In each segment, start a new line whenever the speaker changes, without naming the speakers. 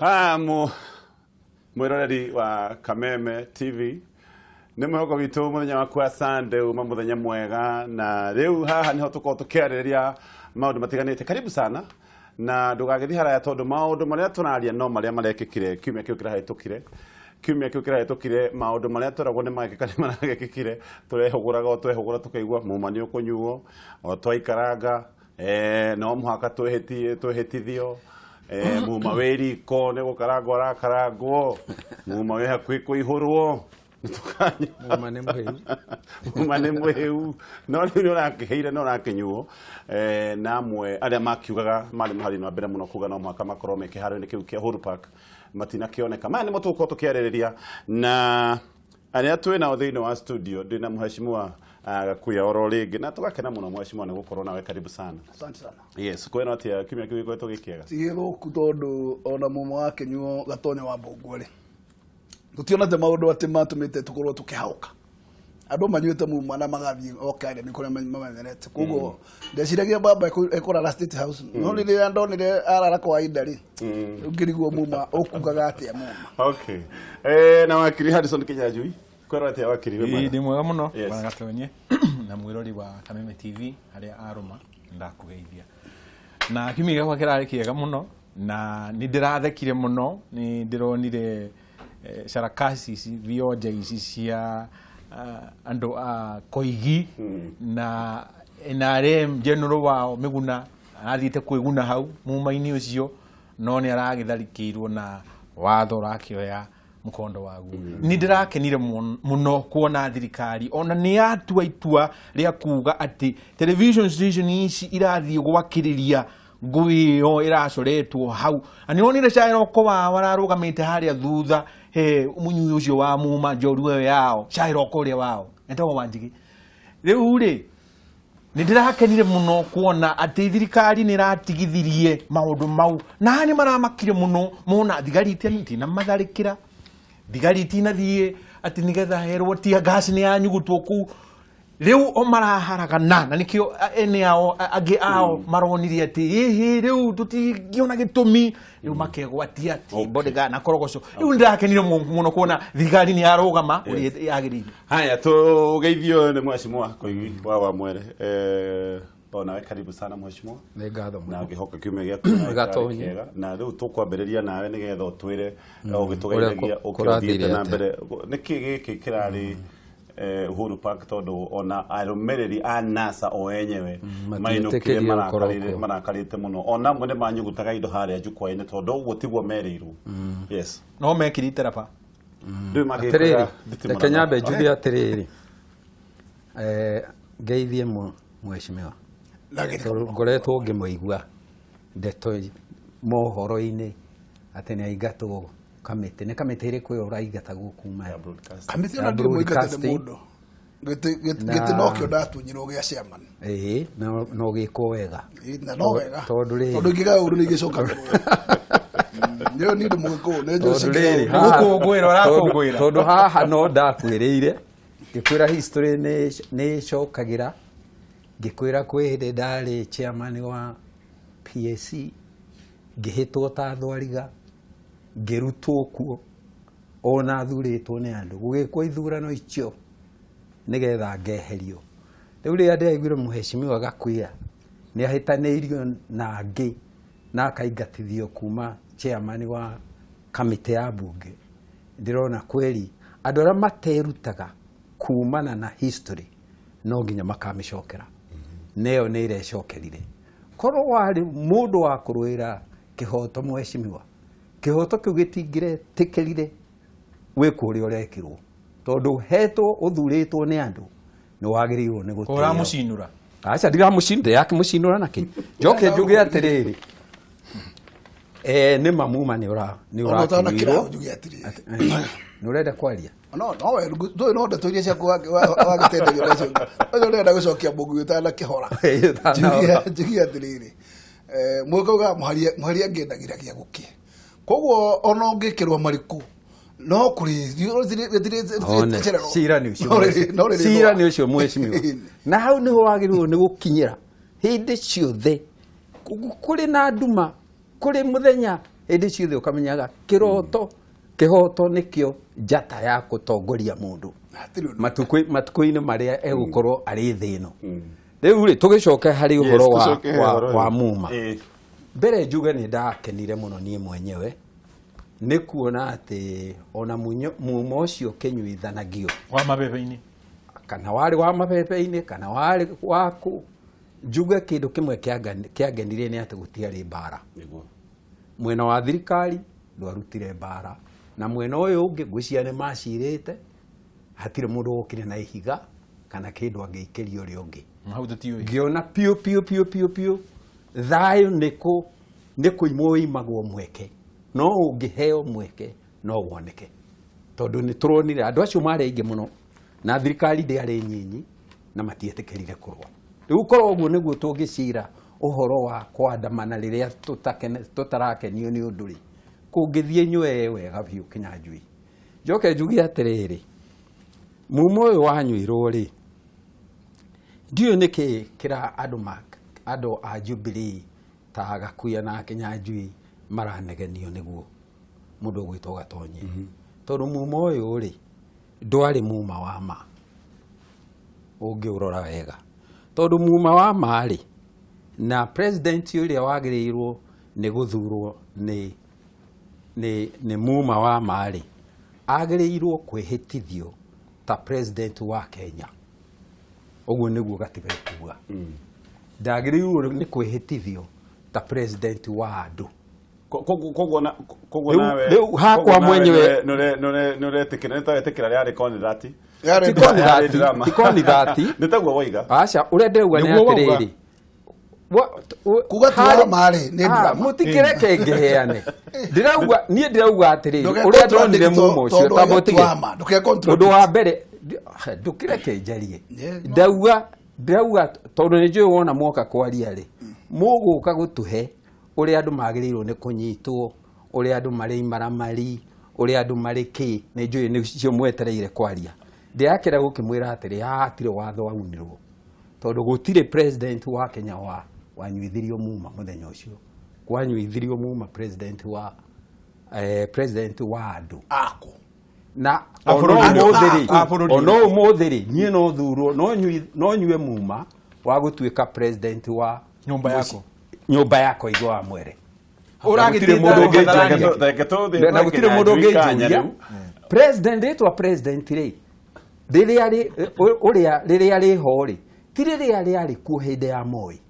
Haya mwiroreri wa Kameme TV, nĩ mwĩhoko witũ mũthenya waku wa Sunday uma mũthenya mwega, na rĩu haha nĩho tũkorwo tũkĩarĩrĩria maũndũ matiganĩte. Karibu sana na ndũgagĩthiĩ haraya, tondũ maũndũ marĩa tũraria no marĩa marekĩkire kiumia kĩu kĩrahĩtũkire. Kiumia kĩu kĩrahĩtũkire, maũndũ marĩa tweragwo nĩ magekĩka nĩ maragekĩkire. Tũrehũgũraga o twehũgũra, tũkaigua muma nĩ ũkũnyuo o twaikaranga, no mũhaka twĩhĩtithio, muma wĩ riko nĩ gũkarangwo arakarangwo, muma wĩ hakuhĩ kũihũrwo.
Muma nĩ mũhĩu.
Muma nĩ mũhĩu, no rĩu nĩ ũrakĩhĩire na ũrakĩnyuo. Na amwe arĩa makiugaga marĩ mũhari-inĩ wa mbere mũno kuga no mũhaka makorwo me kĩharo-inĩ kĩu kĩa Uhuru Park matinakĩoneka. Maya nĩmo tũgũkorwo tũkĩarĩrĩria na arĩa twĩ nao thĩinĩ wa studio. Ndĩ na mheshimiwa Gakuya oro rĩngĩ, na tũgakena mũno, mheshimiwa, nĩ gũkorwo nawe. Karibu sana.
Asante sana.
Yes, kwĩna atĩa? Kiumia kĩu gĩkoretwo gĩ kĩega?
Ti gĩthũku, tondũ ona mumo wakĩnyuo gatonya wa mbũngwe rĩ, tũtionete maũndũ atĩ matũmĩte tũkorwo tũkĩhaũka. Andũ manyuĩte muma na magathiĩ o academy kũrĩa mamenyerete. Koguo ndeciragia baba ekũrara State House, no rĩrĩa ndonire arara kwa inda rĩ, rĩu ngĩrigwo muma ũkugaga atĩa muma.
Okay, na wakiri Harrison Kinyanjui, kwĩrwo atĩa, wakiri? Wĩ mwega?
Ndĩ mwega mũno.
Yes.
Bwana Gatonye na mwĩrori wa Kameme TV harĩa arũma, ndakũgeithia. Na kiumia gĩakwa kĩrarĩ kĩega mũno, na nĩ ndĩrathekire mũno. Nĩ ndĩronire sarakasi ici, vionja ici cia andũ a Koigi na NRM general wao Mĩguna arathiĩte kwĩguna hau muma-inĩ ũcio, no nĩ aragĩtharĩkĩirwo na watho ũrakĩoya mũkondo waguo. Nĩ ndĩrakenire mũno kuona thirikari ona nĩ yatua itua rĩa kuga atĩ television station ici irathiĩ gwakĩrĩria ngũĩ ĩyo ĩracoretwo hau. Na nĩ onire Cairoko wao ararũgamĩte harĩa thutha he mũnyui ũcio wa muma njorua ĩyo yao, Cairoko ũrĩa wao etagwo Wanjigi. Rĩu rĩ, nĩ ndĩrakenire mũno kuona atĩ thirikari nĩ ĩratigithirie maũndũ mau, na nĩ maramakire mũno mona thigari itinamatharĩkĩra, thigari itinathiĩ atĩ nĩgetha herwo tear gas nĩ yanyugutwo kũu. Rĩu o maraharagana, na nĩkĩo ene ao angĩ ao maronire atĩ ĩhĩ, rĩu tũtingĩona gĩtũmi, rĩu makegwatia ti bodyguard na korogoco. Rĩu nĩndĩrakenire mũno kuona thirikari nĩ yarũgama ũrĩa yagĩrĩire.
Haya, tugeithio nĩ mheshimiwa Koigi wa Mwere. Onawe karibu sana, mheshimiwa.
Nĩ ngatho
Na
mũno.
ngĩhoka kiumia gĩaku
Gatonye.
kĩega, na rĩu tũkwambĩrĩria nawe nĩgetha ũtwĩre
Ũrĩa
ũgĩtũgeithagia
kũrathire
ũkĩũthiĩte na
atĩa.
mbere, nĩkĩ gĩkĩ kĩrarĩ Uhuru Park, tondũ ona arũmĩrĩri a NASA o enyewe mainũkire
matietĩkĩrie gũkorwo kuo.
Marakarĩte mũno, ona amwe nĩ manyugutaga indo harĩa jukwaa-inĩ, tondũ ũguo tiguo merĩirwo. Yes.
No mekire iteraba.
Rĩu
Atĩrĩrĩ,
magĩkora thitima
reke
na-
nyambe njuge atĩrĩrĩ, ngeithie mheshimiwa, tondũ ngoretwo ngĩmũigua ndeto mohoro-inĩ atĩ nĩ aingatwo kamĩtĩ. Nĩ kamĩtĩ ĩrĩkũ ĩyo ũraingatagwo kuma?
Ya broadcast.
Kamĩtĩ
Ya
ona ndirĩ mũingate nĩ
broadcasting.
mũndũ. Gĩtĩ nokĩo ndatunyirwo gĩa chairman.
Ĩĩ, na ũgĩkwo wega.
Ĩ, na no wega.
Tondũ rĩrĩ-
Tondũ ingĩgaga ũru nĩ ingĩcokagĩrwo. Nĩyo niĩ ndĩ mũgĩkũyũ, nĩ njũĩ
Tondũ rĩrĩ,
cingĩgaga ũru.
Gũkũngũĩra ũrakũngũĩra.
Tondũ haha no ndakwĩrĩire, ngĩkwĩra history nĩ ĩcokagĩra. Ngĩkwĩra kwĩ hĩndĩ ndarĩ chairman wa PAC, ngĩhĩtwo ta thwariga, ngĩrutwo kuo ona thurĩtwo nĩ andũ, gũgĩkwo ithurano icio nĩgetha ngeherio. Rĩu rĩrĩa ndĩraiguire mheshimiwa Gakuya nĩ ahĩtanĩirio na angĩ na akaingatithio kuma chairman wa kamĩtĩ ya mbunge, ndĩrona kweri andũ arĩa materutaga kumana na history no nginya makamĩcokera, na ĩyo nĩ ĩrecokerire. Korwo warĩ mũndũ wa kũrũĩra kĩhoto, mheshimiwa, kĩhoto kĩu gĩtingĩretĩkĩrire wĩkwo ũrĩa ũrekirwo, tondũ hetwo ũthurĩtwo nĩ andũ, nĩ wagĩrĩirwo nĩ gũtĩo.
Ũramũcinũra?
Aca, ndiramũcinũra. Ndĩrakĩmũcinũra nakĩ? Njoke njuge atĩrĩrĩ, nĩ mamuma nĩ ũra nĩ
Ona ũtanakĩra
ũrakĩnyuirwo.
njuge atĩrĩrĩ.
Nĩ ũrenda kwaria?
No no we ndũĩ no ndeto iria ciaku wagĩtenderio nacio ũcio ũrenda gũcokia mũgui ũtanakĩhora.
Ũtanahora.
Njuge atĩrĩrĩ, mũgĩkũyũ ugaga mũhari angĩendagiragia gũkĩ, koguo ona ũngĩkĩrwo marikũ no kũrĩ
One, cira nĩ ũcio, cira nĩ ũcio, mheshimiwa, na hau nĩho wagĩrĩirwo nĩ gũkinyĩra hĩndĩ ciothe. Kũrĩ na nduma, kũrĩ mũthenya. Hĩndĩ ciothe ũkamenyaga kĩroto, kĩhoto nĩkĩo njata ya gũtongoria mũndũ
Hatirĩ ũndũ.
Matukũ-inĩ marĩa egũkorwo arĩ thĩ ĩno. Rĩu rĩ, tũgĩcoke harĩ ũhoro
Yes,
wa,
tũcoke
wa,
ũhoro
wa
ũyũ.
muma. Mbere njuge nĩ ndakenire mũno niĩ mwenyewe nĩ kuona atĩ ona muma ũcio ũkĩnyuithanagio
wa mabebe-inĩ,
kana warĩ wa mabebe-inĩ kana warĩ waku, njuge kĩndũ kĩmwe kĩangenirie nĩ atĩ gũtiarĩ mbara.
Nĩguo.
Mwena wa thirikari ndwarutire mbara, na mwena ũyũ ũngĩ ngwĩciria nĩ macirĩte, hatirĩ mũndũ wokire na ihiga kana kĩndũ angĩikĩria ũrĩa ũngĩ.
Hau tũtiũĩ.
Ngĩona piũ piũ piũ piũ piũ thayũ nĩ kũimwo ũimagwo mweke, no ũngĩheo mweke no woneke, tondũ nĩ tũronire andũ acio marĩ aingĩ mũno na thirikari ndĩarĩ nyinyi na matietĩkĩrire kũrũa. Rĩu korwo ũguo nĩguo tũngĩcira ũhoro wa kwandamana rĩrĩa tũtarakenio nĩ ũndũ rĩ, kũngĩthiĩ nywee wega biũ Kĩnyanjui. Njoke njuge atĩrĩrĩ, mumo ũyũ wanyuirwo rĩ, ndiũĩ nĩkĩ kĩra andũ a Jubilee ta Gakuya na Kĩnyanjui maranegenio nĩguo mũndũ ũgwĩtwo Gatonye, tondũ mumo ũyũ rĩ ndwarĩ muma wa ma ũngĩũrora wega, tondũ muma wa ma rĩ, na president ũrĩa wagĩrĩirwo nĩ gũthurwo nĩ muma wa ma rĩ, agĩrĩirwo kwĩhĩtithio ta president wa Kenya. Ũguo nĩguo gatiba ĩkuga. Ndagĩrĩirwo nĩ kwĩhĩtithio ta president wa andũ.
Koguo koguo nawe
Rĩu hakwa
koguo nawe
mwenyewe
nĩũretĩkĩra, nĩtawetĩkĩra rĩarĩ Conrad.
Yarĩ
Ti
drama.
Conrad,
Yarĩ drama.
ti Conrad.
Nĩ taguo woiga.
Aca, ũrĩa ndĩrauga nĩ
Nĩguo wauga.
atĩrĩrĩ.
Kuga ti wa ma rĩ, nĩ drama.
Mũtikĩreke ngĩheane. Ndĩrauga, niĩ ndĩrauga atĩrĩrĩ,
Ndũke
ũrĩa ndonire
contradict
mumo ũcio,
tondũ
tamba
oiga ti
ũtige.
wa ma, ndũke contradict.
Ũndũ wa mbere, ndũkĩreke njarie.
Yeah, no.
Ndauga tondũ nĩ njũĩ wona mwoka kwaria rĩ, mũgũka gũtũhe ũrĩa andũ magĩrĩirwo nĩ kũnyitwo, ũrĩa andũ marĩ imaramari, ũrĩa andũ marĩ kĩ, nĩ njũĩ nĩcio mwetereire kwaria. Ndĩrakĩra gũkĩmwĩra atĩrĩ, haha hatirĩ watho waunirwo, tondũ gũtirĩ president wa Kenya wanyuithirio muma mũthenya ũcio. Kwanyuithirio muma president wa andũ.
Ako.
Na
A
ona
bũrũri.
ũmũthĩ rĩ,
A bũrũri.
ona ũmũthĩ rĩ, niĩ no thurwo, no nyue muma wa gũtuĩka president wa
Nyũmba yako.
Nyũmba yakwa Igwa wa Mwere.
Ũragĩtĩte
Gũtirĩ mũndũ
andũ
ũngĩnjũria.
Matarania.
Reke tũthiĩ
Na gũtirĩ mũndũ
Kĩnyanjui kanya
ũngĩnjũria.
rĩu.
President, rĩtwa president rĩ, rĩrĩa rĩ, ũrĩa, rĩrĩa rĩho rĩ, ti rĩrĩa rĩarĩ kuo hĩndĩ ya Moi.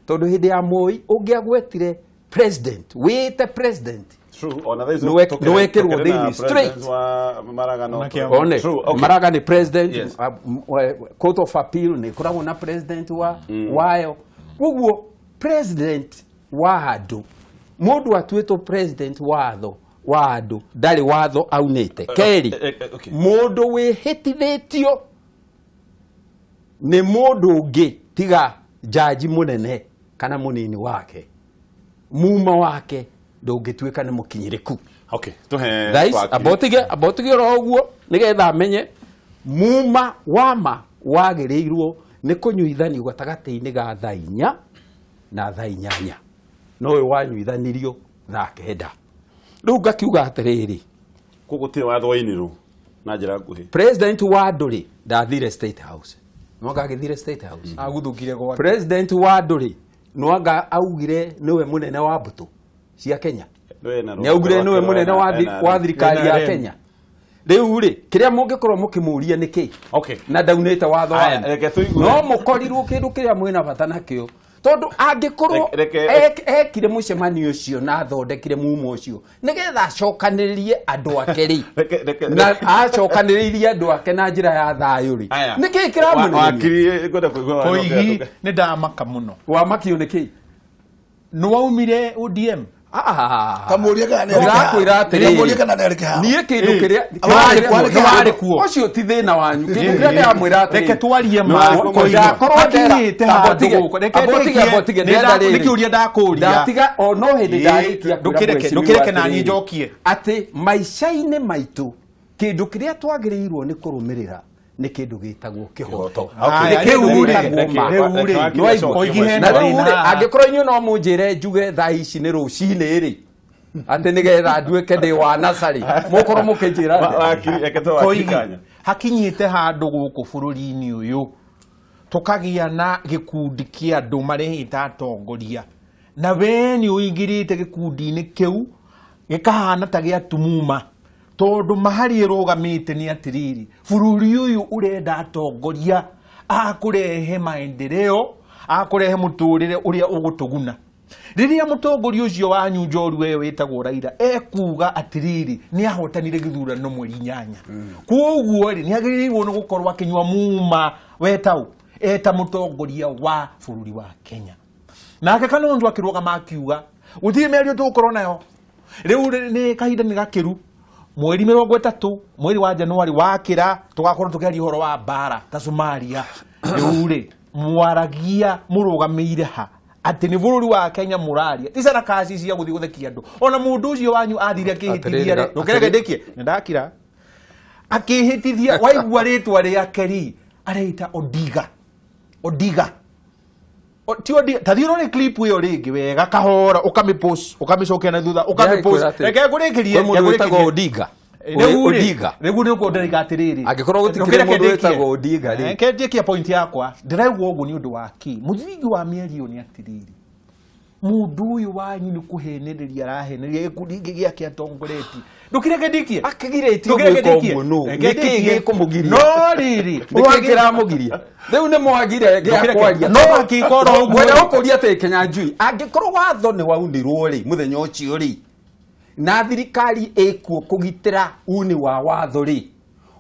Tondũ hĩndĩ ya Moi ũngĩagwetire president, wĩte president.
True, ona thaa ici
Nĩwekĩrwo
tũkĩrĩ na
thĩinĩ straight.
president wa Maraga no
Ona kĩama.
One,
True, okay.
Maraga nĩ president,
Yes.
Court of Appeal nĩ ĩkoragwo na president wayo. Koguo president wa andũ, mũndũ atuĩtwo president watho wa andũ ndarĩ watho aunĩte. Kerĩ,
okay.
mũndũ wĩhĩtithĩtio nĩ mũndũ ũngĩ tiga jaji mũnene kana mũnini wake, muma wake ndũngĩtuĩka nĩ mũkinyĩrĩku.
Okay, tũhe
Thaa ici,
wakiri.
amba ũtige oro ũguo nĩgetha amenye muma wama wagĩrĩirwo nĩ kũnyuithanio gatagatĩ-inĩ ga thaa 4 na thaa 8, no ũyũ wanyuithanirio thaa 9. Rĩu ngakiuga atĩrĩrĩ,
Koguo gũtirĩ watho wainirwo na njĩra nguhĩ.
President wa andũ rĩ, ndathire State House, no anga agĩthire State House.
Aguthũkire gwake.
President wa andũ rĩ, no anga augire nĩwe mũnene wa mbũtũ cia Kenya.
Nĩwe
Nĩ augire nĩwe mũnene wa thirikari ya
NRM.
Kenya. Rĩu rĩ, kĩrĩa mũngĩkorwo mũkĩmũria nĩ kĩ?
Okay.
Na ndaunĩte watho
Aya,
wanyu.
reke tũigue.
No mũkorirwo kĩndũ kĩrĩa mwĩna bata nakĩo, tondũ angĩkorwo ekire mũcemanio ũcio na athondekire mumo ũcio nĩgetha acokanĩrĩrie andũ ake rĩ, na acokanĩrĩirie andũ ake na njĩra ya thayũ rĩ,
Aya.
nĩkĩ kĩramũneenia?
Wakiri, ngwenda kũigua
Koigi nĩ ndamaka mũno.
Wamakio nĩkĩ?
Nĩ waumire ODM.
Kamũria kana nĩ arĩ
Ndĩrakwĩra
kĩharo.
atĩrĩrĩ.
Kamũria kana nĩ arĩ kĩharo.
Niĩ kĩndũ kĩrĩa
Warĩ kuo, warĩ
warĩ kuo.
Ũcio ti thĩna wanyu. Kĩndũ kĩrĩa ndĩramwĩra atĩrĩrĩ.
Reke twarie ma.
Ndakorwo ndera-
Hakinyĩte handũ
Ambotige,
gũkũ. Reke
ambotige,
ndĩkie.
ambotige,
Nĩ
ndĩrenda
nĩ
rĩrĩ.
kĩũria ndakũria.
Ndatiga o no hĩndĩ ndarĩkia kwĩra mheshimiwa
Ndũkĩreke na niĩ
atĩrĩrĩ,
njokie.
atĩ maica-inĩ maitũ kĩndũ kĩrĩa twagĩrĩirwo nĩ kũrũmĩrĩra nĩ kĩndũ gĩtagwo kĩhoto.
Aya,
Nĩ kĩndũ
rĩu rĩ,
gĩtagwo ma.
rĩu rĩ,
Nĩwaigua?
Koigi hena
Na rĩu
thĩna
rĩ,
haha.
angĩkorwo inyuĩ no mũnjĩre njuge thaa ici nĩ rũcinĩ rĩ, Atĩ nĩgetha nduĩke ndĩ wa nasarĩ mũkorwo mũkĩnjĩra atĩa?
Wakiri reke tũ wakiri
Koigi
kanya.
hakinyĩte handũ gũkũ bũrũri-inĩ ũyũ tũkagĩa na gĩkundi kĩa andũ marehĩta atongoria na we nĩ ũingĩrĩte gĩkundi-inĩ kĩu gĩkahana ta gĩa tumuma tondũ mahari ĩrũgamĩte nĩ atĩrĩrĩ bũrũri ũyũ ũrenda atongoria a kũrehe maendeleo a kũrehe mũtũrĩre ũrĩa ũgũtũguna rĩrĩa mũtongoria ũcio wanyu njorua ĩyo wĩtagwo Raila ekuga atĩrĩrĩ nĩ ahotanire gĩthurano mweri 8 koguo rĩ nĩ agĩrĩirwo nĩ gũkorwo akĩnyua muma wetaũ eta mũtongoria wa bũrũri wa Kenya nake Kalonzo akĩrũgama akiuga gũtirĩ mĩario tũgũkorwo nayo rĩu nĩ kahinda nĩ gakĩru mweri 30 mweri wa Januari wakĩra tũgakorwo tũkĩaria ũhoro wa mbara ta Somalia rĩu rĩ mwaragia mũrũgamĩire ha atĩ nĩ bũrũri wa Kenya mũraria ti carakaci cia gũthiĩ gũthekia andũ ona mũndũ ũcio wanyu athire akĩhĩtithia rĩ
Atĩrĩrĩ,
ndũkereke ndĩkie nĩ ndakira akĩhĩtithia waigua rĩtwa rĩake rĩ areita Odinga Odinga ti Odinga ta thiĩ ũrore clip ĩyo rĩngĩ wega kahora ũkamĩpost ũkamĩcokia na thutha ũkamĩpost
Ndĩragĩkwĩra atĩ-
reke ngũrĩkĩrie
Kwĩ mũndũ wĩtagwo Odinga. Odinga.
rĩu nĩ kuondereka atĩrĩrĩ
Angĩkorwo gũtikĩrĩ mũndũ wĩtagwo Odinga rĩ.
reke ndĩkie point yakwa ndĩraigua ũguo nĩ ũndũ wa kĩ mũthingi wa mĩario nĩ atĩrĩrĩ mũndũ ũyũ wanyu nĩ kũhenereria arahenereria gĩkundi gĩkĩ gĩake atongoretie ndũkĩreke ndĩkie
Akĩgirĩtio
Ndũkĩreke
gwĩka
ndĩkie.
ũguo nũ?
Reke
Nĩkĩĩ
ndĩkie.
gĩkũmũgiria?
No rĩrĩ
Nĩkĩĩ kĩramũgiria? Rĩu nĩ mwagire gĩa
Ndũkĩreke.
kwaria.
No angĩkorwo ũguo
Ngwenda
rĩ.
gũkũria atĩ Kenya Njui angĩkorwo watho nĩ waunirwo rĩ mũthenya ũcio rĩ na thirikari ĩkuo kũgitĩra uni wa watho rĩ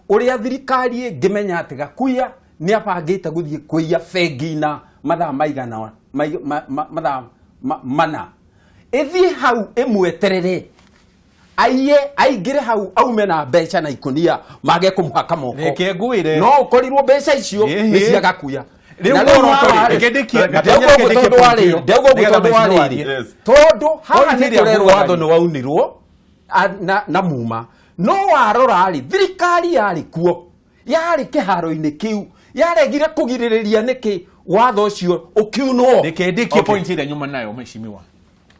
ũrĩa thirikari ĩngĩmenya atĩ Gakuya nĩ abangĩte gũthiĩ kũiya bengi na mathaa maigana mathaa mana ĩthiĩ hau ĩmweterere aiye aingĩre hau aume na mbeca na ikunia mage kũmũhaka moko
Reke ngwĩre.
no ũkorirwo mbeca icio
Ĩhĩ.
nĩ cia Gakuya
Rĩu
Na
ũhoro
rĩu
ũtarĩ, reke ndĩkie,
ndauga ũguo
reke ndĩkie
tondũ wa
point
rĩrĩ,
ĩyo.
ndauga ũguo
Nĩgetha
tondũ wa
mheshimiwa
rĩrĩ
arie.
Yes.
tondũ haha
Point
nĩ
ĩrĩa
tũrerwo
ngugaga
watho
rĩ.
nĩ waunirwo na muma no warora rĩ thirikari yarĩ kuo yarĩ kĩharo-inĩ kĩu yaregire kũgirĩrĩria nĩkĩ watho ũcio ũkiunwo
Reke ndĩkie point ĩrĩa nyuma nayo mheshimiwa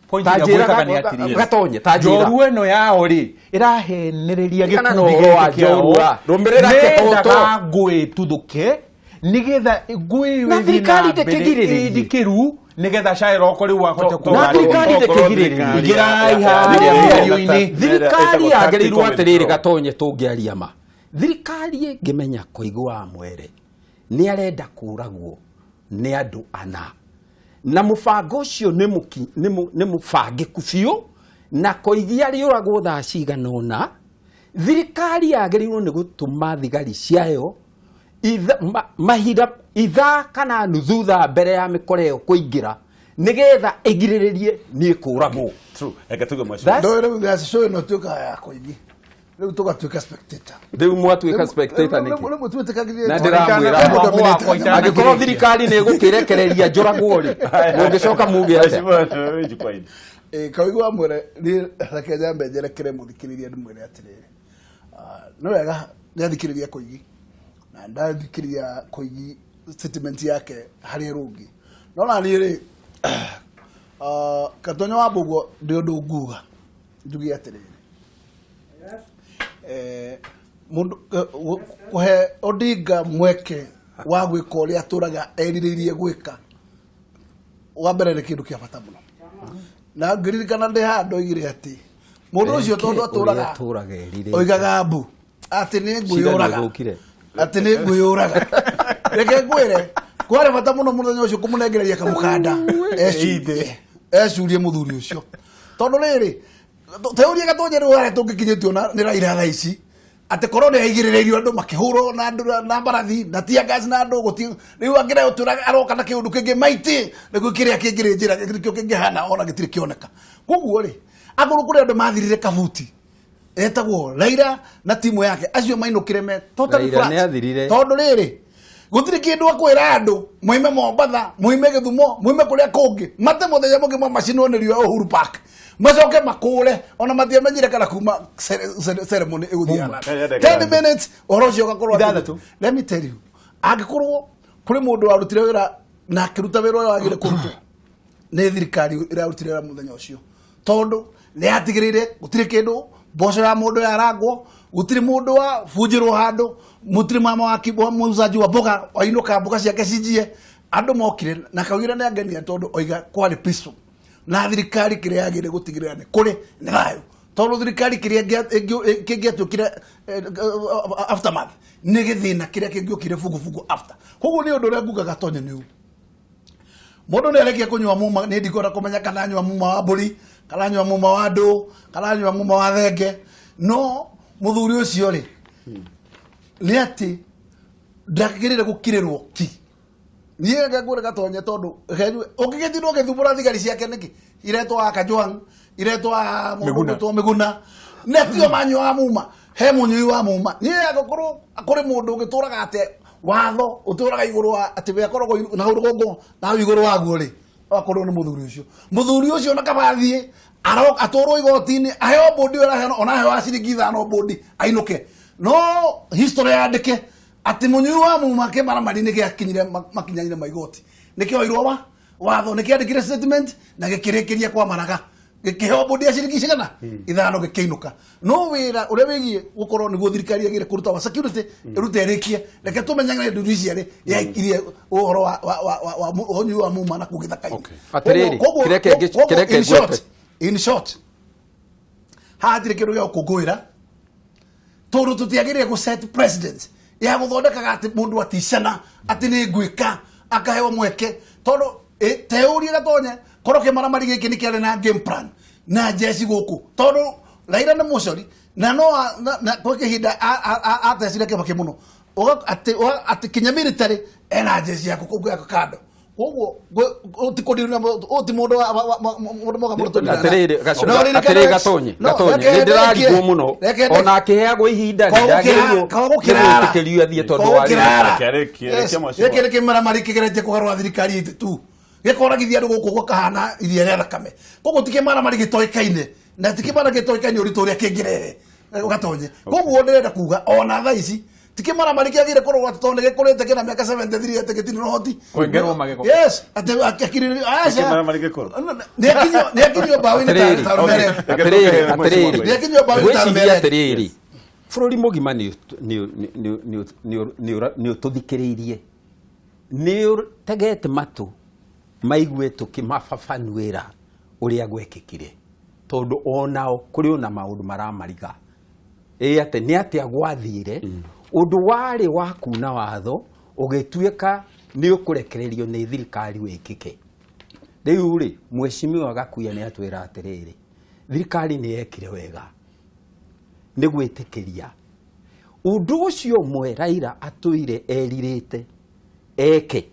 point
Ta
ĩrĩa
njĩra
ngwĩkaga nĩ atĩrĩrĩ
Gatonye, ta njĩra.
njorua ĩno yao rĩ ĩrahenereria
Tigana na
gĩkundi
ũhoro wa
gĩkĩ kĩao
njorua. Rũmĩrĩra kĩhoto.
Mendaga ngũĩ ĩtuthũke nĩgetha ngũĩ ĩyo
Na
ĩthiĩ
thirikari
na mbere
ndĩkĩgirĩrĩrie.
ĩndikĩru nĩgetha Shairoko rĩu ahote
Na thirikari ndĩkĩgirĩrĩrie.
Ingĩrai harĩa mĩario-inĩ.
Thirikari yagĩrĩirwo atĩrĩrĩ Gatonye tũngĩaria ma thirikari ĩngĩmenya Koigi wa Mwere nĩ arenda kũragwo nĩ andũ ana na mũbango ũcio nĩ mũbangĩku biũ na Koigi arĩũragwo thaa cigana ũna thirikari yagĩrĩirwo nĩ gũtũma thigari ciayo mahinda ithaa kana nuthu thaa mbere ya mĩkora ĩyo kũingĩra nĩgetha ĩgirĩrĩrie niĩ kũragwo.
True. Reke tuge mheshimiwa.
Ndå rä u show ĩno tuĩkaga ya koigi rĩu tũgatuĩka spectator.
Rĩu mwatuĩka spectator nĩkĩ?
Rĩmwe twĩtĩkagĩria
Na ndĩramwĩra angĩkorwo thirikari nĩ ĩgũkĩrekereria njũragwo rĩ mũngĩcoka muge atĩa?
Mheshimiwa, wĩ jukwaa-inĩ.
Koigi wa Mwere niĩ reke nyambe njerekere mũthikĩrĩria ndĩmwĩre atĩrĩrĩ nĩ wega nĩathikĩrĩria Koigi na ndathikĩrĩria Koigi statement yake harĩa ĩrũngiĩ no na niĩ rĩ Gatonyo wa Mbũguo ndĩ ũndũ nguga njuge atĩrĩrĩ mũndũ kũhe Odinga mweke wa gwĩka ũrĩa atũraga erirĩirie gwĩka wa mbere nĩ kĩndũ kĩa bata mũno na ngĩririkana ndĩ haha ndoigire atĩ mũndũ ũcio tondũ atũraga
atũraga erirĩirie.
oigaga mbu atĩ nĩ
Cira
ngwĩyũraga
nĩũthũkire.
atĩ nĩ ngwĩyũraga reke ngwĩre kwarĩ bata mũno mũthenya ũcio kũmũnengereria kamũkanda ecurie mũthuri ũcio tondũ rĩrĩ teũrie Gatonye rĩu harĩa tũngĩkinyĩtio nĩ Raila thaa ici atĩ korwo nĩ aigĩrĩrĩirio andũ makĩhũrwo na andũ na mbarathi na tear gas na andũ gũti rĩu angĩrehwo tũra aroka na kĩũndũ kĩngĩ maitĩ nĩguo kĩrĩa kĩngĩrĩ njĩra nĩkĩo kĩngĩhana ona gĩtirĩ kĩoneka koguo rĩ akorwo kũrĩ andũ mathirire kabuti etagwo Raila na timu yake acio mainũkire me totally
Raila
flat.
nĩathirire.
Tondũ rĩrĩ gũtirĩ kĩndũ akwĩra andũ moime Mombatha moime Gĩthumo moime kũrĩa kũngĩ mate mũthenya mũgima macinwo nĩ riũa Uhuru Park macoke makũre ona matiamenyire kana kuma ceremony ĩgũthiĩ
Kuma.
10 minutes ũhoro ũcio ũgakorwo atĩ-
Ithathatũ.
Let me tell you angĩkorwo kũrĩ mũndũ warutire wĩra na akĩruta wĩra ũrĩa wagĩrĩire kũrutwo nĩ thirikari ĩrarutire wĩra mũthenya ũcio tondũ Nĩ yatigĩrĩire gũtirĩ kĩndũ mboco ya mũndũ yarangwo, gũtirĩ mũndũ wa bunjĩrwo handũ, mũtirĩ mama wa kibwa muuzaji wa mboga wainũka mboga ciake cinjie. Andũ mokire na kaugire nĩ angenia tondũ oiga kwarĩ peaceful. Na thirikari kĩrĩa yagĩrĩire gũtigĩrĩra nĩ kũrĩ nĩ thayũ, tondũ thirikari kĩrĩa kĩngĩatuĩkire aftermath nĩ gĩthĩna kĩrĩa kĩngĩokire bugubugu after. Koguo nĩ ũndũ ũrĩa nguga Gatonye nĩ ũũ, mũndũ nĩ arĩkia kũnyua muma, nĩ ndikwenda kũmenya kana anyua muma wa mbũri, kana anyua muma wa ndũ, kana anyua muma wa thenge, no mũthuri ũcio rĩ nĩ atĩ ndagĩrĩire gũkirĩrwo ki. Niĩ reke ngwĩre Gatonye, tondũ ũngĩgĩtindwo ũgĩthumbũra thigari ciake nĩkĩ, iretwo wa Kajwang, iretwo wa mũndũ
Mĩguna.
ũgwĩtwo Mĩguna, na tio manyuaga muma, he mũnyui wa muma. Niĩ angĩkorwo kũrĩ mũndũ ũgĩtũraga atĩ watho ũtũraga igũrũ wa atĩ we akoragwo na hau rũgongo na hau igũrũ waguo rĩ, akorwo nĩ mũthuri ũcio. Mũthuri ũcio na kaba athiĩ atwarwo igoti-inĩ, aheo bũndi ũrĩa araheanwo, ona aheo wa ciringi 5 bũndi ainũke. No history yandĩke atĩ mũnyui wa muma kĩmaramari nĩ gĩakinyire makinyanire ma igoti, nĩkĩoirwo wa watho, nĩkĩandĩkire statement na gĩkĩrĩkĩria kwa maraga, gĩkĩheo bũndi ya ciringi cigana 5 gĩkĩinũka. No wĩra ũrĩa wĩgiĩ gũkorwo nĩguo thirikari yagĩrĩire kũruta wa security ĩrute ĩrĩkie, reke tũmenyane ndundu ici erĩ yaikirie ũhoro wa ũnyui wa muma na kũu gĩthaka-inĩ.
Atĩrĩrĩ, kĩreke
In short,
ngwete.
in short, haha hatirĩ kĩndũ gĩa gũkũngũĩra, tondũ tũtiagĩrĩire gũ set president ya gũthondekaga atĩ mũndũ aticana atĩ nĩ ngwĩka akaheo mweke, tondũ teurie Gatonye korwo kĩmaramari gĩkĩ nĩ kĩarĩ na game plan na njeci gũkũ, tondũ Raila nĩ mũcori na no na kwa kĩhinda atecire Kĩbakĩ mũno. Atĩ kinya military ena njeci yaku kũu gĩako kando. Koguo ti kũndirina, ũyũ ti mũndũ mũndũ moga mũndũ tũndirina.
Atĩrĩrĩ,
No, ririkana
atĩrĩrĩ, Gatonye,
no,
Gatonye,
reke
nĩ ndĩrarigwo
ndĩkie.
mũno.
Reke ndĩkie.
Ona akĩheagwo ihinda
Koguo
ndagĩrĩirwo
koguo kĩrara.
nĩ gwĩtĩkĩrio athiĩ tondũ
Koguo
wa rĩrĩ.
kĩrara.
Reke arĩkie,
Yes,
rekia mheshimiwa.
gĩkĩ nĩ kĩmaramari kĩgeretie kũgarũra thirikari itũ tu, gĩkoragithia andũ gũkũ gũkahana iria rĩa thakame. Koguo ti kĩmaramari gĩtoĩkaine, na ti kĩmaramari gĩtoĩkaine ũritũ ũrĩa kĩngĩrehe Gatonye. Koguo ndĩrenda kuga ona thaa ici ti kĩmaramari kĩagĩrĩire kũrorwo atĩ tondũ nĩ gĩkũrĩte kĩna mĩaka 73 atĩ gĩtirĩ na ũhoti.
Kwengerwo magego.
Yes, atĩ akirĩrĩrio, aca.
Kĩmaramari gĩkũrũ.
Nĩ akinyio mbaũ-inĩ
Atĩrĩrĩ,
ta rũmere.
atĩrĩrĩ, atĩrĩrĩ.
Nĩ akinyio mbaũ-inĩ ta
Ngwĩciria
rũmere.
atĩrĩrĩ, bũrũri mũgima nĩ ũtũthikĩrĩirie, nĩ ũtegete matũ maigue tũkĩmababanuĩra ũrĩa gwekĩkire, tondũ onao kũrĩ ona maũndũ maramariga. Ĩ atĩ nĩ atĩa gwathire ũndũ warĩ wa kuna watho ũgĩtuĩka nĩ ũkũrekererio nĩ thirikari wĩkĩke. Rĩu rĩ, mheshimiwa Gakuya nĩ atwĩra atĩrĩrĩ, thirikari nĩ yekire wega nĩ gwĩtĩkĩria ũndũ ũcio ũmwe Raila atũire erirĩte eke,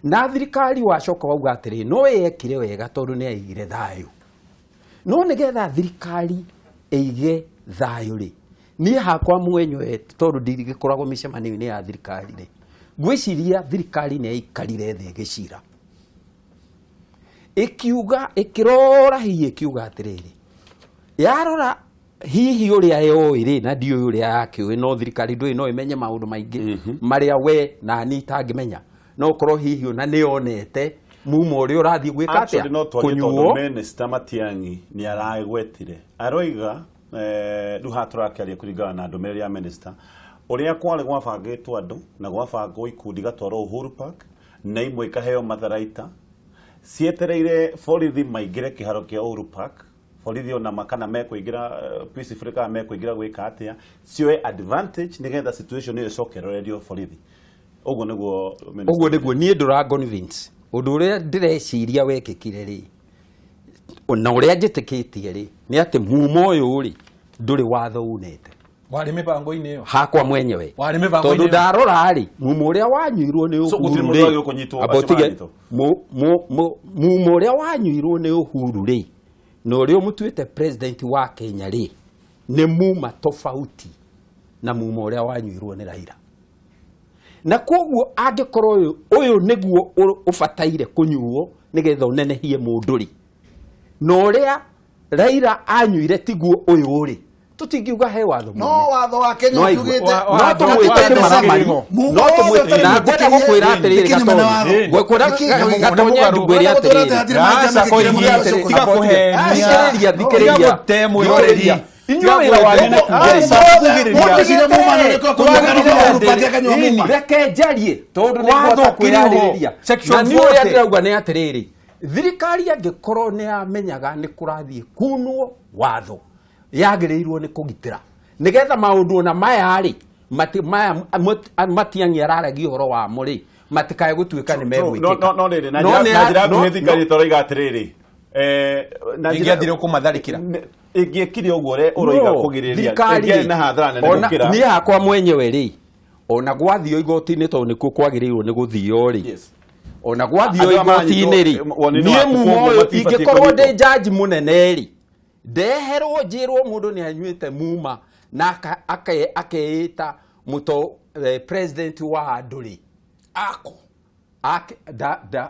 na thirikari wacoka wauga atĩrĩ no yekire wega tondũ nĩ yaigire thayũ. No nĩgetha thirikari ĩige thayũ rĩ, niĩ hakwa mwenyewe tondũ ndigĩkoragwo mĩcemanio-inĩ ya thirikari rĩ, ngwĩciria thirikari nĩ yaikarire thĩ ĩgĩcira, ĩkiuga, ĩkĩrora hihi, ĩkiuga atĩrĩrĩ, yarora hihi ũrĩa yoĩ rĩ, na ndiũĩ ũrĩa yakĩũĩ, no thirikari ndũĩ no ĩmenye maũndũ maingĩ marĩa we na niĩ itangĩmenya, no ũkorwo hihi ona nĩyonete mumo ũrĩa ũrathiĩ gwĩka atĩa,
Actually, no twarie tondũ
kũnyuo.
Minister Matiang'i nĩ aragwetire aroiga, rĩu haha tũrakĩaria kũringana na ndũmĩrĩri ya minister, ũrĩa kwarĩ gwabangĩtwo andũ na gwabangwo ikundi igatwarwo Uhuru Park na imwe ikaheo matharaita cietereire borithi maingĩre kĩharo kĩa Uhuru Park, borithi ona kana mekũingĩra peacefully kana mekũingĩra gwĩka atĩa, cioe advantage nĩgetha situation ĩyo ĩcokererio borithi. Ũguo nĩguo minister.
Ũguo nĩguo niĩ ndũra convince. Ũndũ ũrĩa ndĩreciria wekĩkire rĩ, na ũrĩa njĩtĩkĩtie rĩ, nĩ atĩ mumo ũyũ rĩ ndũrĩ watho unĩte.
Warĩ mĩbango-inĩ ĩyo.
Hakwa mwenyewe.
Warĩ mĩbango-inĩ
Tondũ
ĩyo.
ndarora rĩ, mumo ũrĩa wanyuirwo nĩ
So, gũtirĩ
Uhuru
mũndũ
rĩ,
wagĩrĩirwo kũnyitwo,
amba
acio
ũtige,
maranyitwo.
mumo ũrĩa wanyuirwo nĩ Uhuru rĩ, na ũrĩa ũmũtuĩte president wa Kenya rĩ, nĩ muma tofauti na mumo ũrĩa wanyuirwo nĩ Raila. Na koguo angĩkorwo ũyũ nĩguo ũbataire kũnyuo nĩgetha ũnenehie mũndũ rĩ, na ũrĩa Raila anyuire tiguo ũyũ rĩ, Tũtingiuga he watho
No
mũnene.
watho wa Kenya
No aigue.
ugĩte
No tũmwĩte kĩmaramari. No tũmwĩte na ngwenda gũkwĩra atĩrĩrĩ,
Nĩkĩ nyuma na
Gatonye.
watho?
Ngwenda
Nĩkĩ
Gatonye ngwĩre atĩrĩrĩ.
Aca, koigia, tiga kũhenia.
Thikĩrĩria, thikĩrĩria.
Tiga gũte mwĩroreri.
Inyuĩ wĩra wanyu nĩ kugĩrĩria. Reke njarie tondũ nĩ
Watho
ngwata
ũkĩrĩ ho.
kwĩrarĩrĩria.
Section
Na niĩ ũrĩa
40.
ndĩrauga nĩ atĩrĩrĩ, thirikari angĩkorwo nĩ yamenyaga nĩ kũrathiĩ kunwo watho, yagĩrĩirwo nĩ kũgitĩra nĩgetha maũndũ ona maya rĩ maya Matiang'i araragia ũhoro wamo rĩ matikae gũtuĩka nĩ megwĩkĩka.
No rĩrĩ, na
No
njĩra
nĩ
na njĩra
no-
nguhĩ thirikari ĩtoroiga atĩrĩrĩ, na njĩra-
Ĩngĩathire kũmatharĩkĩra.
Ĩngĩekire ũguo ũrĩa ũroiga
No,
kũgirĩrĩria,
thirikari
ĩngĩarĩ na hathara nene
ona
gũkĩra.
niĩ hakwa mwenyewe rĩ, ona gwathio igoti-inĩ tondũ nĩkuo kwagĩrĩirwo nĩ gũthio rĩ,
Yes.
ona gwathio
Andũ aya maranyitwo,
igoti-inĩ rĩ,
woni-inĩ
niĩ
waku
mumo
koguo
ũyũ
matibatiĩ
ingĩkorwo
kũnyitwo.
ndĩ jaji mũnene rĩ, ndeherwo njĩrwo mũndũ nĩ anyuĩte muma na akeĩta mũto president wa andũ rĩ,
Ako.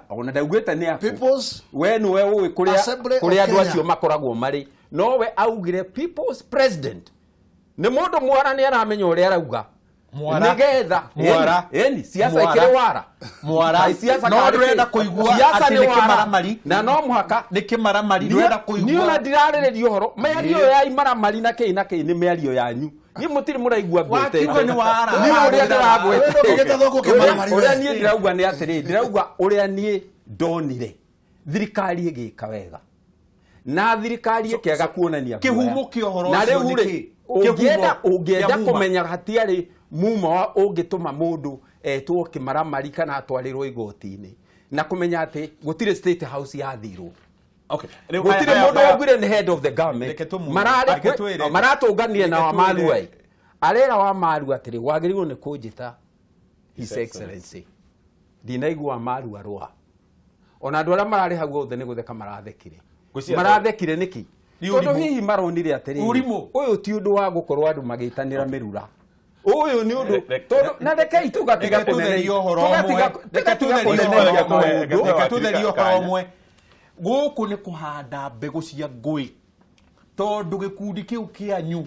Ona ndaugĩte nĩ ako.
People's
We nĩwe ũĩ kũrĩa
Assembly of
kũrĩa andũ
Kenya.
acio makoragwo marĩ, nowe augire people's president nĩ mũndũ mwara nĩ aramenya ũrĩa arauga.
Mwara.
Nĩgetha
Mwara.
ĩni siasa
Mwara.
ikĩrĩ wara.
Mwara.
Kaĩ siasa
No
karĩ
ndũrenda
kĩ?
kũigua
Siasa
atĩ
nĩ
nĩ
wara.
kĩmaramari.
Na no mũhaka
Nĩ kĩmaramari ndũrenda
niĩ ona
kũigua.
ndirarĩrĩria ũhoro mĩario ya imaramari na kĩĩ na kĩĩ nĩ mĩario yanyu. Niĩ mũtirĩ mũraigua ngwetete.
Wakiuga nĩ wara.
Niĩ ũrĩa ndĩragwetete.
Wewe ndũngĩgĩta thoko kĩmaramari
Ũrĩa
we.
niĩ ndĩrauga nĩ atĩrĩ, ndĩrauga ũrĩa niĩ ndonire thirikari ĩgĩka wega na thirikari ĩkĩaga kuonania guoya.
Kĩhumo kĩa ũhoro
Na
ũcio
rĩu
nĩ
rĩ,
kĩ?
ũngĩenda
Kĩhumo
ũngĩenda
kĩa muma.
kũmenya hatiarĩ muma wa ũngĩtũma mũndũ etwo kĩmaramari kana atwarĩrwo igoti-inĩ na kũmenya atĩ gũtirĩ state house yathirwo.
Okay. Rĩu
Gũtirĩ mũndũ waugire nĩ head of the government.
Reke tũmwĩre.
Mararĩ
Reke twĩre.
maratũnganire na
Reke
Wamalwa
twĩre.
ĩ. Arera Wamalwa atĩrĩ, wagĩrĩirwo nĩ kũnjĩta His Excellency. Ndinaigua Wamalwa rũa. Ona andũ arĩa mararĩ hau othe nĩ gũtheka marathekire.
Ngwĩciria
Marathekire nĩkĩ?
Nĩ
Tondũ
ũrimũ.
hihi maronire atĩrĩrĩ,
Ũrimũ.
ũyũ ti ũndũ wa gũkorwo andũ magĩtanĩra mĩrura. Ũyũ nĩ ũndũ
Reke-
tondũ na rekei tũgatiga
Reke tũtherie ũhoro ũmwe. Reke
tũgatiga
tũtherie
kũneneria
ũhoro ũmwe.
maũndũ.
Reke tũtherie ũhoro
Kanya.
ũmwe. Gũkũ nĩ kũhanda mbegũ cia ngũĩ tondũ gĩkundi kĩu kĩanyu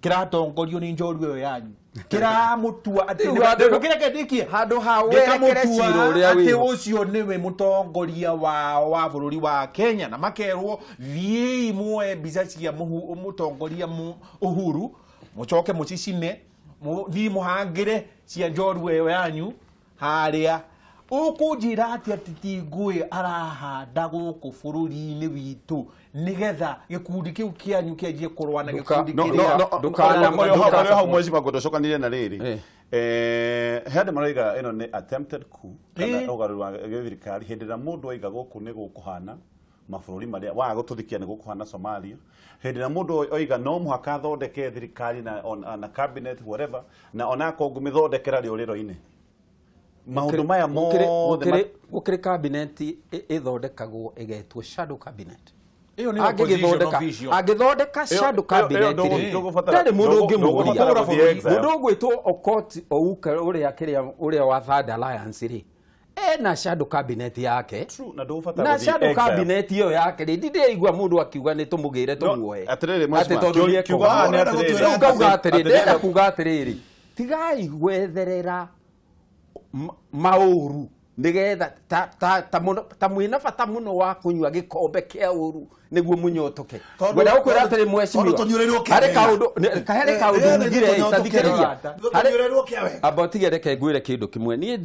kĩratongorio nĩ njorua ĩyo yanyu kĩramũtua atĩ
Rĩu
nĩwe-
handũ-
Reke ndĩkie.
handũ ha werekere
Gĩkamũtua
cira ũrĩa
atĩ
wĩho.
ũcio nĩwe mũtongoria wao wa bũrũri wa Kenya na makerwo thiĩi muoe mbica cia mũtongoria Uhuru mũcoke mũcicine thiĩ mũhangĩre cia njorua ĩyo yanyu harĩa. Ũkũnjĩra atĩ atĩ ti ngũĩ arahanda gũkũ bũrũri-inĩ witũ nĩgetha gĩkundi kĩu kĩanyu kĩanjie kũrũa na gĩkundi
No,
kĩrĩa
no, no, ũrĩa hau mweci makwa tũcokanire na rĩrĩ, he andũ maroiga ĩno nĩ attempted coup kana ũgarũri wa gĩthirikari hĩndĩ ĩrĩa mũndũ oiga gũkũ nĩ gũkũhana mabũrũri marĩa waga gũtũthikia nĩ gũkũhana Somalia, hĩndĩ ĩrĩa mũndũ oiga no mũhaka athondeke thirikari na, na cabinet whatever, na onakorwo ngũmĩthondekera rĩũrĩro-inĩ, maũndũ maya mothe
Gũkĩrĩ cabinet ĩthondekagwo ĩgetwo shadow cabinet.
Ĩyo nĩ opposition official.
Angĩthondeka shadow
Ĩyo
cabinet rĩ,
ndũgũbatara-
ndarĩ mũndũ ũngĩmũria.
ndũgũbatara gũthiĩ exile.
Mũndũ ũgwĩtwo Okot Ouka ũrĩa kĩrĩa ũrĩa wa Third Alliance rĩ, ena shadow cabinet yake.
True, na ndũgũbatara
Na
gũthiĩ
shadow
exile.
cabinet ĩyo yake rĩ, ndindĩraigua mũndũ akiuga nĩ tũmũgĩre tũmuoe.
Atĩrĩrĩ,
Atĩ
mheshimiwa,
tondũ nĩ
kiugo haha nĩ
Ũrenda
atĩrĩrĩ.
gũtwĩra
Rĩu ngauga atĩrĩ,
Atĩrĩrĩ,
ndĩrenda kuga atĩrĩrĩ, tigai gwetherera maũru nĩgetha ta mwĩna bata mũno wa kũnyua gĩkombe kĩa ũru nĩguo mũnyotoke.
Tondũ-
Ngwenda gũkwĩra atĩrĩ
tondũ tũnyuĩrĩirwo
mheshimiwa,
kĩa
harĩ
wega.
kaũndũ harĩ kaũndũ ugire
Tũnyuĩrĩirwo
ta thikĩrĩria.
kĩa wega.
Amba ũtige reke ngwĩre kĩndũ kĩmwe, niĩ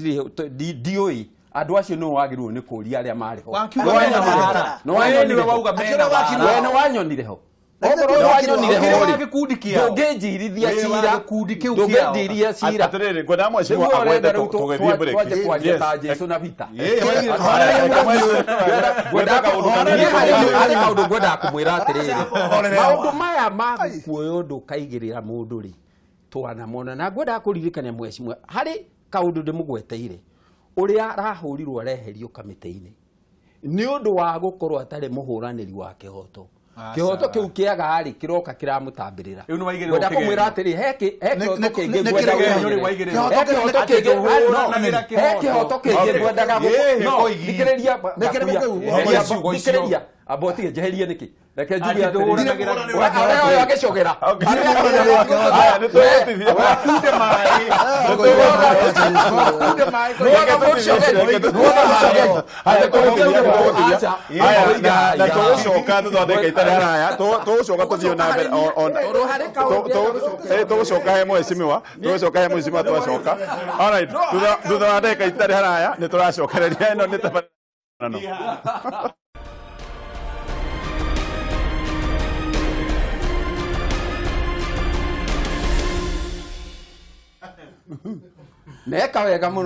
ndiũĩ andũ acio nĩo wagĩrĩirwo nĩ kũria arĩa marĩ ho.
Wakiuga
Nĩ
mena
wanyonire ho.
wara.
Nĩ wanyonire
Wewe nĩwe
ho.
wauga mena
Akĩra
wara.
We nĩ wanyonire ho.
Na
Okorwo
ithuĩ
nĩ wanyonire
Ũkĩrĩ
ho
wa
rĩ,
gĩkundi kĩao.
ndũngĩnjirithia
Wĩ wa
cira.
gĩkundi kĩu kĩao.
Ndũngĩnjiria cira.
Atĩrĩrĩ, ngwenda mheshimiwa
Nĩguo ũrenda
agwete
rĩu
tũgĩthiĩ break.
twanjie kwaria
Yes.
ta Jesu na Vita.
Ngwenda kaũndũ kanini
Niĩ
kũmwĩra.
harĩ kaũndũ ngwendaga kũmwĩra atĩrĩrĩ,
Horera.
maũndũ maya ma gũkuoya ũndũ ũkaigĩrĩra mũndũ rĩ, twanamona. Na ngwendaga kũririkania mheshimiwa, harĩ kaũndũ ndĩmũgweteire ũrĩa arahũrirwo areherio kamĩtĩ-inĩ nĩ ũndũ wa gũkorwo atarĩ mũhũranĩri wa kĩhoto.
Aca.
Kĩhoto kĩu kĩaga rĩ, kĩroka kĩramũtambĩrĩra.
Rĩu nĩ waigĩrĩrwo
Ngwenda
kĩgerio.
kũmwĩra atĩrĩ, he kĩhoto kĩngĩ ngwenda
kĩgerio
gũkũmwĩra.
waigĩrĩrwo.
He kĩhoto
Atĩ
kĩngĩ,
ndũhũranagĩra
no, he kĩhoto kĩngĩ
Okay.
ngwendaga
Ĩĩ,
no,
koigi.
thikĩrĩria,
Nĩ kĩrĩkũ kĩu?
Thikĩrĩria,
Ciugo icio.
thikĩrĩria. Amba ũtige njeherie nĩkĩ? Reke njuge
Atĩ
atĩrĩrĩ.
ndũhũranagĩra-
Arĩa ũyũ agĩcogera.
Aya, nĩ tũgũtithia.
Wakunde maĩ. Wakunde maĩ.
Nĩwona mũcogeri. Nĩwona mũcogeri.
Aya, tũgũtithia, tũgũtithia.
Aca.
Aya,
Iga,
na
iga.
tũgũcoka thutha wa ndagĩka itarĩ haraya. Tũgũcoka tũthiĩ na mbere
Tondũ harĩ kaũndũ
tũgũcoka he mheshimiwa, tũgũcoka he mheshimiwa twacoka. Alright, thutha wa ndagĩka itarĩ haraya nĩ tũracokereria ĩno nĩ tabarĩra no.
Neka wega mũno.